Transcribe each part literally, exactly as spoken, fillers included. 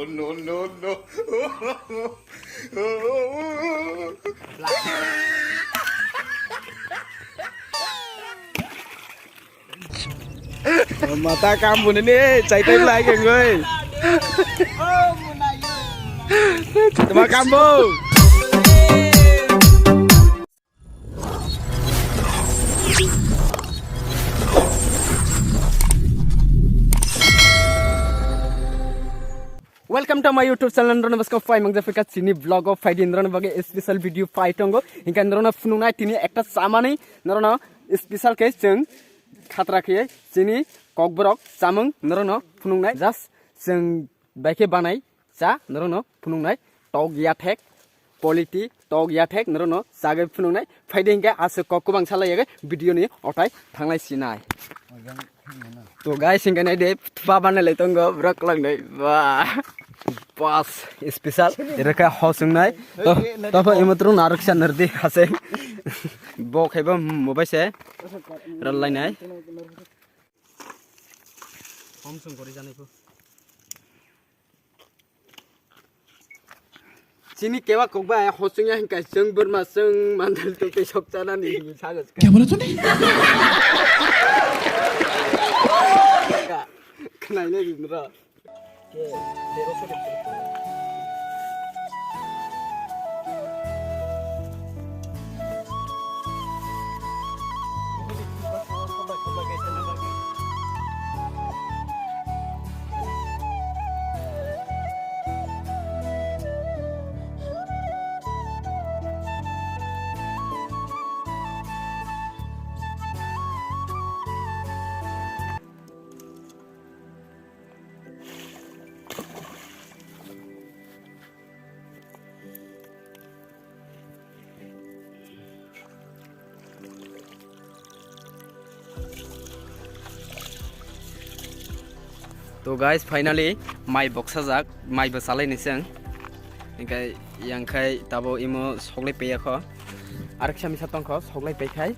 No, no, no. Mata kambu nini, chaitai lai kengoi. Tuma kambu. Welcome to my YouTube channel, norok bwskang phai mangjak phika chini vlog o phai di, norok bagwi special video phai tongo. Hinkhe norok phunuknai tini ekta chamani, norok special khe chwng khatra khe chini kokborok chamung norok phunuknai, just chwng bai khe banai cha norok phunuknai, tok ya thek, quality tok ya thek, norok chagwi phunuknai. Phai di hinkhe aswk kok kubang salai yagwi video ni otai thanglai sinai. To guys, hinkhe nai de, thupha banai lai tongo, borok kwlwng nai. Ba. Pas, special. Ere khe hosung nai. To, to pha imo tung narwk sa nardi hase. Bo khaiba mobile se. Rallai nai. Hom sung kori janai pho. Chini kewa kokba hosung ya hinka sung burma sung mandal to pe sok chana ni hingi sagas. Kya bola tune? Khnai le rin ro. To guys, finally mai boksajak, mai bo chalai ni chwng. Hinkhe yang khai tabo imo soklai paiya kho. Areksa misa tongkho soklai paikhai.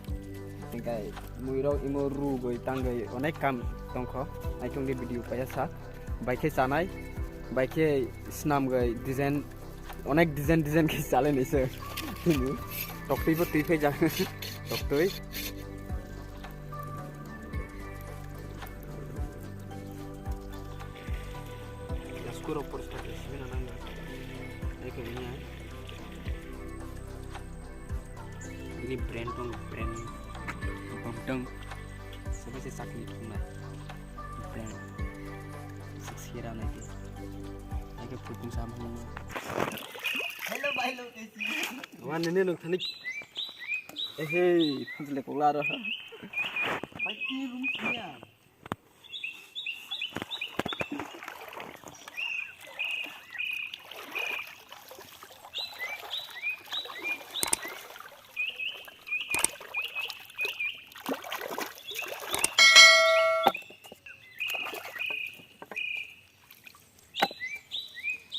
Hinkhe muirok imo rugwi tangwi onek kam tongkho. Naithok di video paiya sa. Bai khe chanai, bai khe swnamgwi design, onek design design khe chalai naisai. Toktwi bo twi phai ja. Toktwi. Yasku rok por start simi na nang. Ai khe ini ai. Ini brand tong brand. Bokdong. Sebagai sakni tunai. Brand. Six kira nai ke. Ai ke phutung sam hum. Hello bhai lo kaisi. Wan nene nok thani. Eh hey, phajle kokla ro. Bhai ki room siya.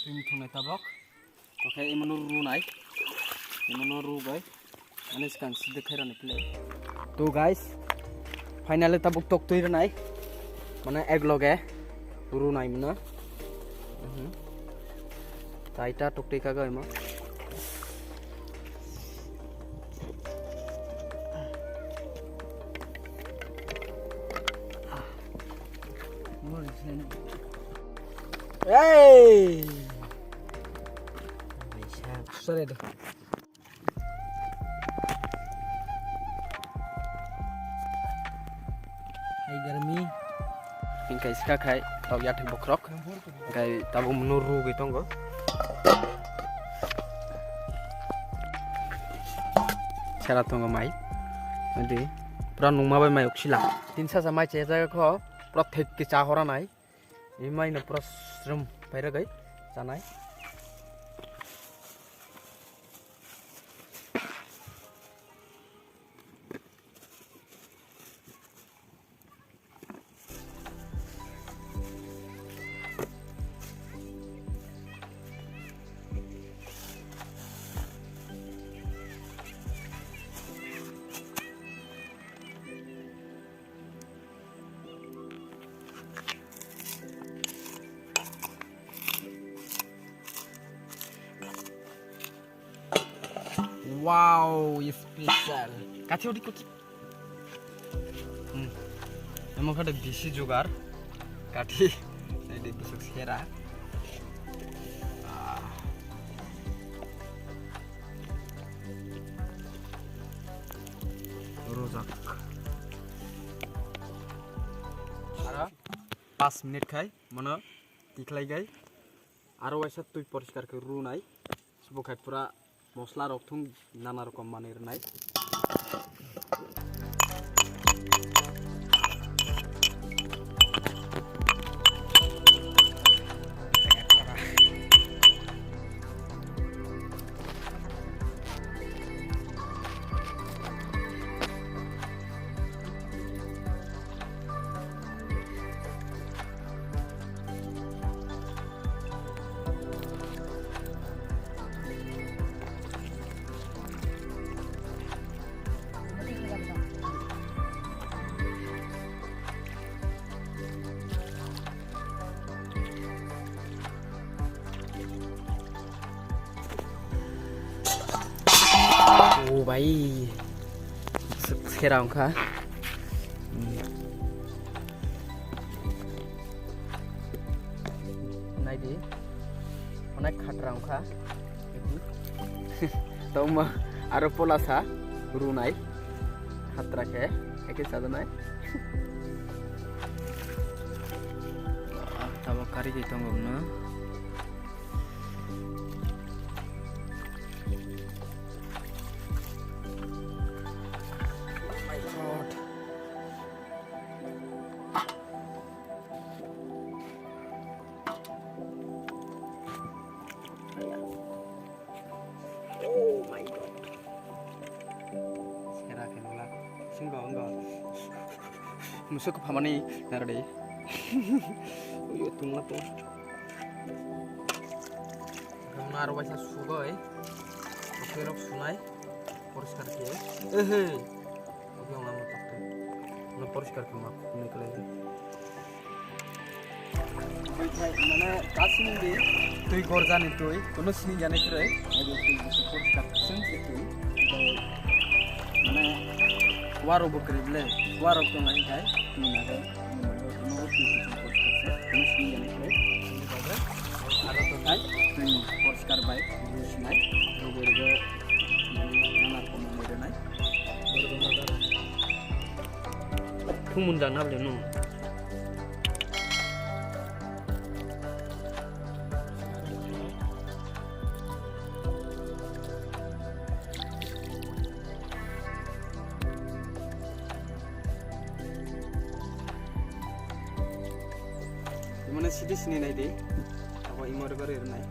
Simi thungnai tabok. Tokhe imono runai. Imono rubai. Ani swkang sidhe khairani play. To guys, finally tabuk tok twi rwnai. Mane ek loge runai mano. Mhm. Taita tok twi kago imo. Hey! Sorry do. Hai garmi. Hingkai sika khai tok yathek bokrok. Hingkai tabuk munu rugwi tongo. Sera tongo mai. Adi. Pura nungma bai mai uksila. Tin sasa mai chejak kho. Pura thek ke cha hora nai. Imai no pura srum pairagai chanai. Wow, special. Kathi odi kuti. Hmm. Emo kha de bisi jugar. Kathi. Naidi busuk sera. Ah. Rojak. Aro pas minute khai mono tikhlai gai. Aro waisa twi poriskar khe runai. Bo khai pura mosla rok thung nana rokom manwi rwnai. O bhai, se-, sera wngkha. Hmm. Naidi, onek khatra wngkha. Tongma aro polasa runai. Khatra khe, eke chajanai. Tabok kari khe tongo no. Oh my God. Oh my God. Sera khe mala. Singgo, wnggo. Musuk phamani naradi. Uyo tungla to. Hwnma aro waisa sugoi. Okhirok sunai. Poriskar khe. Ehe. Oke, wngma motok to. No poriskar khe ma khuknwi kwlai. Mane kasini di twi gorjani twi, kono sini jani kwrwi. Ayo twi bisa poriskar seng se twi. Mane waro bo kwrwi ble, waro tong lai kai, twi na ga, twi bisa poriskar se, kono sini jani kwrwi. Aro to kai, twi poriskar bai, sinai, rogo rogo, mane nana komo mo denai. Thumun jana bole no. Mane sidi sini nai di. Abo imo rwgwi rwnai.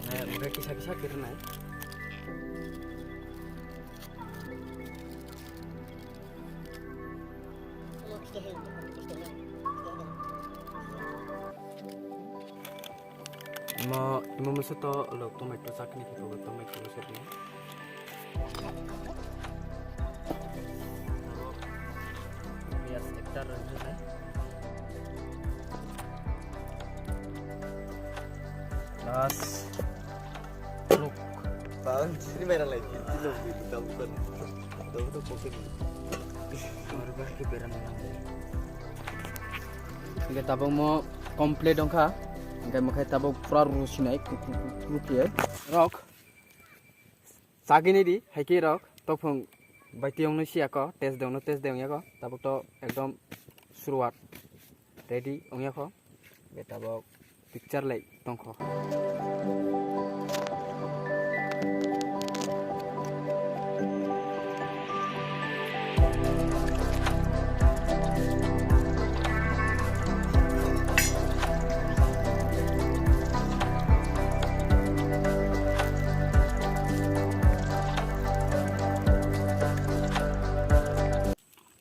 Nah, udah kisah-kisah kira naik. Imo, imo musu to lo tomato chutney khe togo, tomato musu ni. Piyaj ekta rwjak hai. Plus. Look. Bang, sini merah lagi. Ini loh, ini tahu kan. Tahu tuh pokoknya. Baru balik ke berang. Hingke tabok mo complete wngkha. Hingke mokhai tabok pura rusinai, ku, ku, ku, ku, khe. Rok. Chagini di, haike rok. Topung bai tiyong no siya ko, test dong no test dong ya ko. Tabok to ekdom suruat. Ready wngya ko. Hingke tabok picture lai tongkho.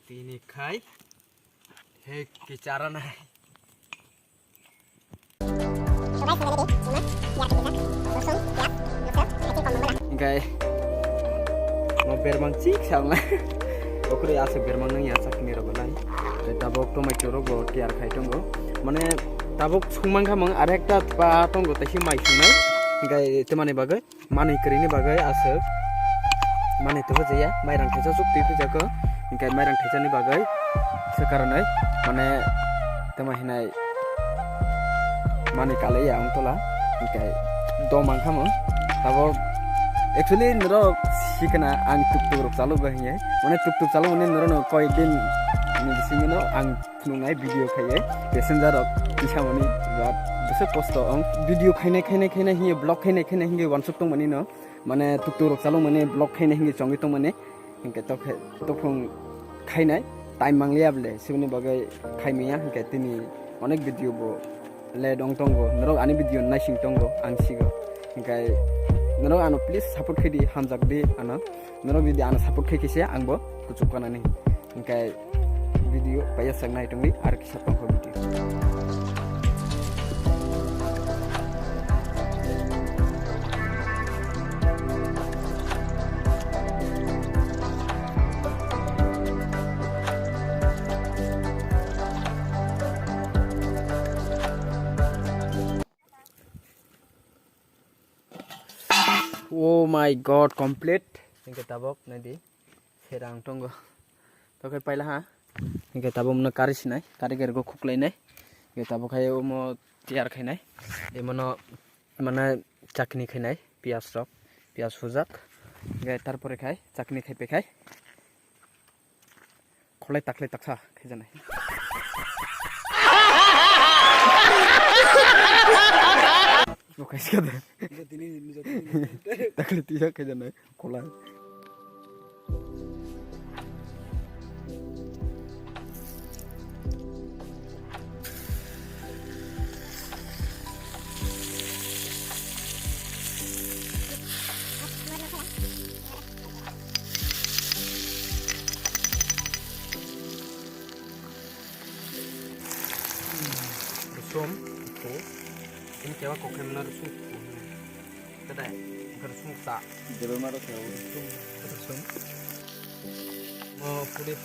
Tini khai. Hei, kichara nai. Hingkai mo bermang chik sa wngnai. Okroi aswk bermang nang ya chakni rok belai. Tei tabuk tomato rok bo tiyar khai tongo. Mane tabuk sungmang khamung, ar ekta pa tongo, tei se mai sungnai. Hingkai twmani bagwi manwi kwrwini bagwi aswk manwi tubu jaya, mairang thaisa chuk twi pijako. Hingkai mairang thaisani bagwi se karonwi mane tamo hinai manwi kalaiya wng tola, hingkai dom ang khamung. Tabuk actually norok sikana ang tuk tuk rok chalokgo hinwi, mane tuk tuk chalokmani norokno koyek din ni bisingno ang phunuknai video khaiwi passenger rok tisamani, but bwswk kosto wng video khainai khainai khainai hinwi vlog khainai khainai hinwi uansuk tongmani no, mane tuk tuk rok chalokmani vlog khainai hinwi chongwi tongmani. Hinkhe tokhe, tophung khainai time mangliya bole, siboni bagwi khaimaya, hinkhe tini onek video bo late wng tongo, norok ani video naising tongo, ang sigo. Hinkhe norok ano please support khaidi, hamjakdi ano. Norok jodi ano support khai khe se ang bo kuchuk kanani. Hinkhe video paiya sak nai tongdi, ar kisa tongkha video. Oh my God, complete. Hinkhe tabuk naidi. Sera ang tongo. Tokhe paila ha. Hinkhe tabuk mano kari sinai, kari kari go khuklainai. Hinkhe tabuk khai omo tiyar khainai. Emono mane chakni khainai, piyaj rok, piyaj hujak. Hinkhe tarpore khai chakni khai pekhai. Kholai taklai taksa khejanai. Bo kaiska de. Taklai tisa khejanai kholai. Rusum, ko. Ini kewa kokhe mana rusum, ko. Kedai, rusum ta. Debe maro kewa. Rusum, rusum. Oh, puri.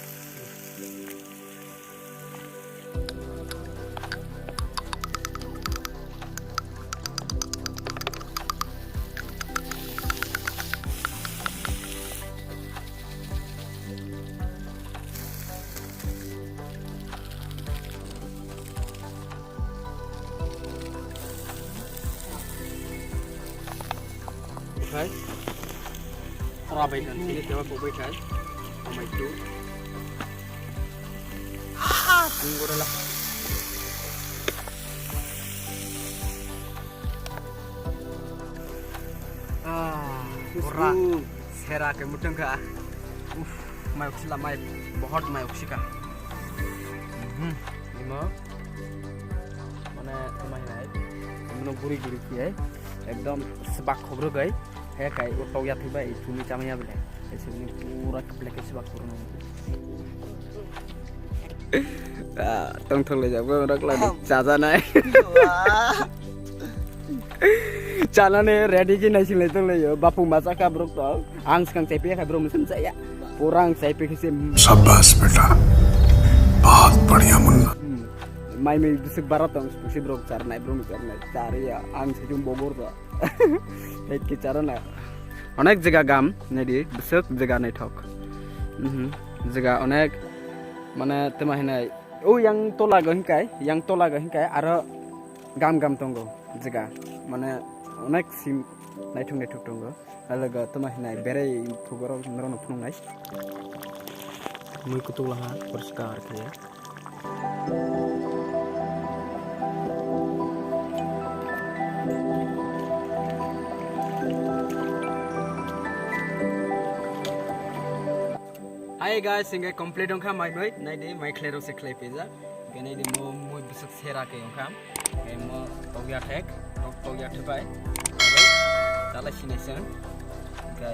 Khai. Ora bai kan sini kewa ko bai khai. Amai tu. Ah, tunggu dulu lah. Ah, ora. Sera ke muteng ka. Uf, mai uksila mai, bahut mai uksika. Mhm, lima. Mane, thamai nai. Mano guri guri kiyai. Ekdom sebak khobrok gai. He kai, o tokya thibai, chumi chamaya bele. He chumi pura keplek ke sebak khobrok. Ah, tongthok le jabo, rak la chajanai. Wah. Chanani ready ki nai singlai tong lai yo. Bapu masa ka brok to. Ang skang chaipi kha brok musim chaya. Pura ang chaipi khe se. शाबाश बेटा, बहुत बढ़िया Munna. Hmm. Mai mai bisik bara tong, pusi brok charnai, brok charnai. Chari ya, ang sejum bogor to. Hek ki charana. Onek jaga gam, nedi, bisik jaga naithok. Mhm. Jaga onek, mane, tema hinai, o yang tola go hinkai, yang tola go hinkai, aro gam gam tongo, jaga. Mane, onek sim naithok naithok tongo. Alaga toma hinai berei phugorok norokno phunuknai. Mui kutuk laha poriskar khe. Hi guys, hingke complete wngkha mai mui, naidi mai khlai rok se khlai pijak. Hingke naidi mo mui bwswk sera khe wngkha. Hingke mo tokya thek, tok tokya thek bai. Chalai sinai chwng. Hingke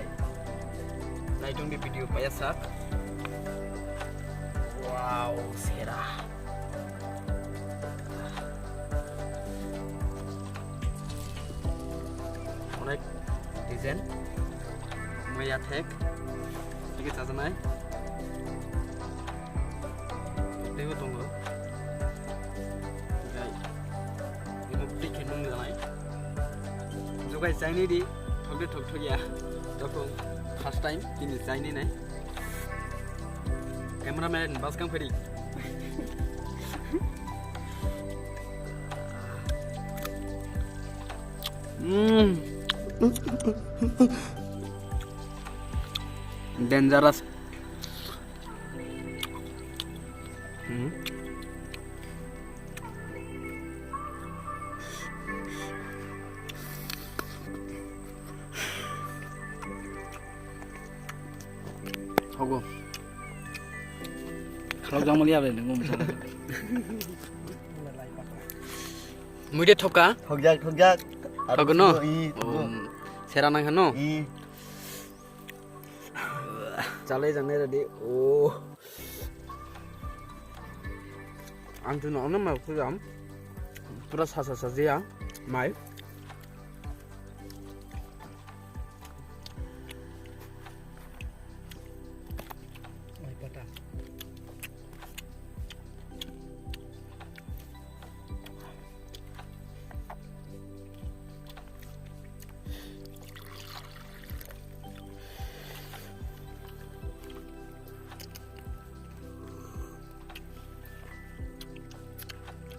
naitung di video paya sak. Wow, sera. Like design. Maya thek. Tiki chajanai. Teibo tongo. Gai. Imo tiki nung janai. Jogai chaini di. Thokde thok thok ya. Tokong first time tini chaini nai. Cameraman bas kang phari. Mm. Dangerous. Mm. Hogo. Khalok jang mali abe nung mung. Muide thoka? Thokjak, thokjak. Thogo no? Aro i, thogo. Um, sera nang hano? I. Chalai jang nai ready. Oh. Ang tu no no ma ku jam. Pura sa sa sa jia. Mai. Mai pata.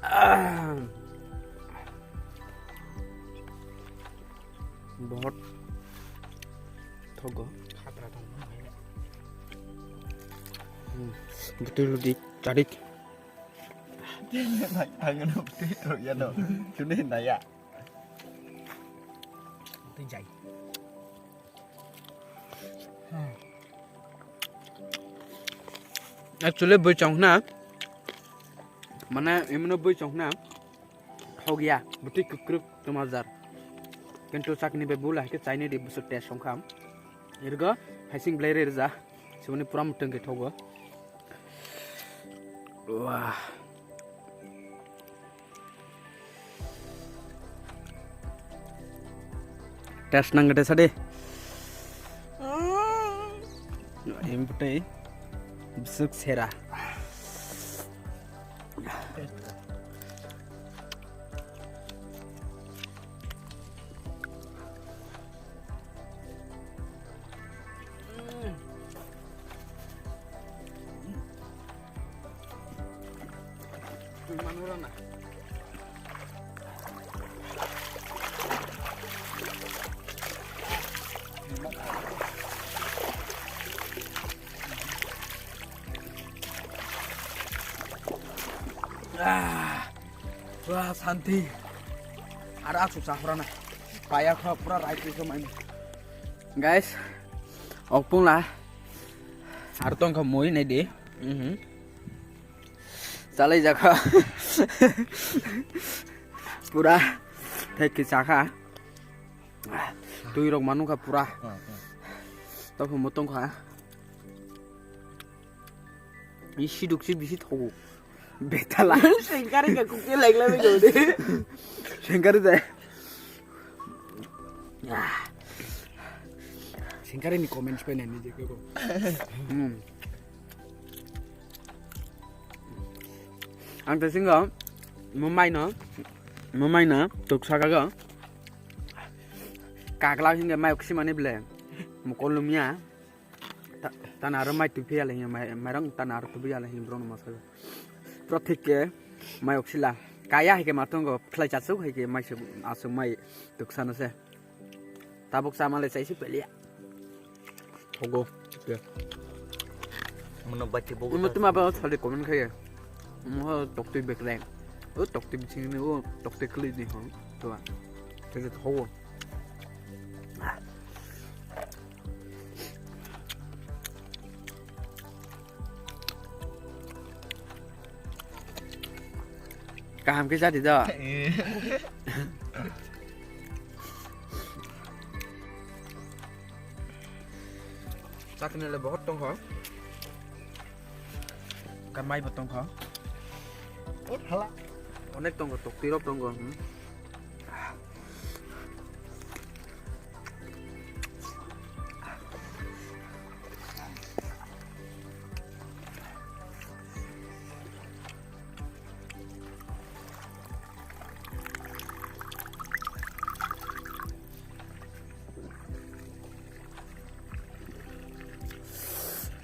Ah. Bahut thogo. Khatra tong. Hmm. Betul di carik. Ang no betul ya no. Sini naya. Twi jai. Actually bui chong na. Mane imno bui chong na. Hogya, butui kukruk tumajar. Kintu sakni be bula ke chaini di busuk test songkha. Irgo hasing blai re rja. Sibuni pura mutong ke thogo. Wah. Test nang gede sadi. Em putih. Besuk sera. Ah, wah, santi. Ara asuk sahorana. Paya kha pura rai khe mai. Guys, okpung la. Ar tong kha moi nai di. Mhm. Chalai jakha. Pura thai khe chakha. Twi rok manu kha pura. Tokho mo tong kha. Isi duk si bisi thogo. Betala. Sengkari ka kuke lagla be gode. Sengkari dai. Sengkari ni comments pe nani je ko. Hmm. Ang ta singo mo mai no. Mo mai no tuk saka go. Kagla hinge mai oksi mani ble. Mo kolumya. Ta-, tana aro mai tupi ala hinge mai, mairang tana aro tupi ala hinge bro no masa. Pro thik ke mai oksila. Kaya hai ke matongo khlai chasuk hai ke mai se asuk mai tuksano se. Tabuk sama le chaisi pelia. Thogo. Mano bati bogo. Mo tuma ba thali comment khaye. Mo toktwi bekreng. O toktwi biching ni o toktwi kli ni hon. To ba. Tese thogo. Kaham khe chadi do. Chakni le bahut tongkha. Kamai bo tongkha. O thala. Onek tongkha, toktwi rok tongkha. Hmm.